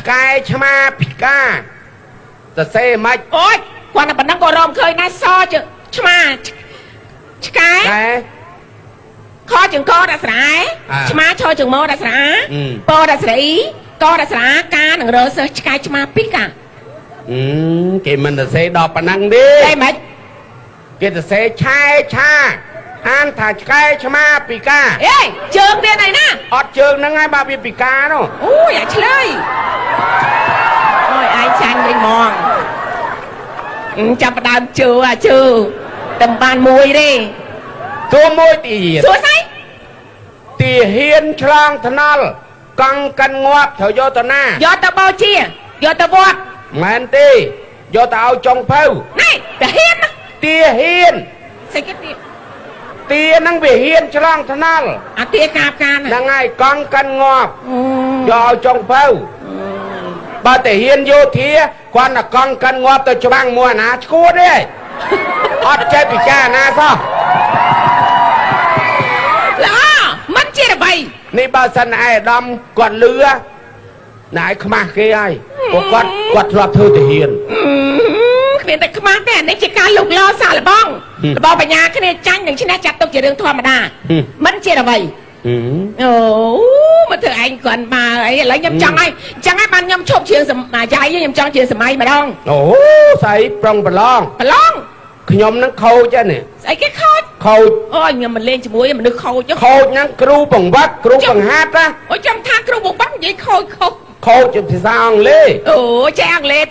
ឆ្កែឆ្មាពិការសរសេរមិន អូយគាត់តែប៉ុណ្ណឹងក៏រមឃើញដែរសជើងឆ្មាឆ្កែ ឆ្កែ ខជើងកដាក់ស្រែ អា ឆ្មាឈជើងមកដាក់ស្រែ អឺ ពដាក់ស្រែកដាក់ស្រែកានឹងរសិស្សឆ្កែឆ្មាពីកា អឺគេមិនសរសេរដល់ប៉ុណ្ណឹងទេ តែម៉េច គេសរសេរឆែឆាអានថាឆ្កែឆ្មាពិការ អេជើងវាណៃណា អត់ជើងហ្នឹងហើយបើវាពិការនោះ អូយអាឆ្លើយអូយឯងចាញ់វិញហ្មងអឺចាប់ផ្ដើមជឿអាជឿតែមិនបានមួយទេ សួរមួយទៀត សួរស្អី ទាហ៊ានឆ្លងថ្នល់កង់កិនងាប់ត្រូវយកទៅណា យកទៅបូជាយកទៅវត្ត មែនទេយកទៅឲ្យចុងភៅ នេះតាហ៊ានណា ទាហ៊ាន ស្អីគេទៀត ទាហ្នឹងវាហ៊ានឆ្លងថ្នល់ អាទាកាបកាន ហ្នឹងហើយកង់កិនងាប់ អូ យកឲ្យចុងភៅបើតែហ៊ានយោធាគាត់តែកង់កិនងាប់ទៅច្បាំងមួយអាណាឈួតទេអត់ចេះពិចារណាសោះ ល្អមិនជាអ្វី នេះបើសិនឯអាដាមគាត់លឺណែឯងខ្មាស់គេហើយព្រោះគាត់គាត់ធ្លាប់ធ្វើទាហាន គ្មានតែខ្មាស់ទេអានេះជាការលុកលសាកល្បង ហឹម ល្បងបញ្ញាគ្នាចាញ់និងឈ្នះចាត់ទុកជារឿងធម្មតា ហឹម មិនជាអ្វី ហឹម អូមកធ្វើឯងគ្រាន់បើអីឥឡូវខ្ញុំចង់ឲ្យអញ្ចឹងហើយបានខ្ញុំឈប់ជាងសម័យយាយខ្ញុំចង់ជាសម័យម្ដង អូស្អីប្រុងប្រឡង ប្រឡង ខ្ញុំហ្នឹងខូចហ្នឹងនេះ ស្អីគេខូច ខូច អូយខ្ញុំមិនលេងជាមួយមនុស្សខូចទេ ខូចហ្នឹងគ្រូបង្វឹកគ្រូបង្ហាត់ណា អូយចាំថាគ្រូបងបាក់និយាយខូចខូច ខូចជាភាសាអង់គ្លេស អូចេះអង់គ្លេស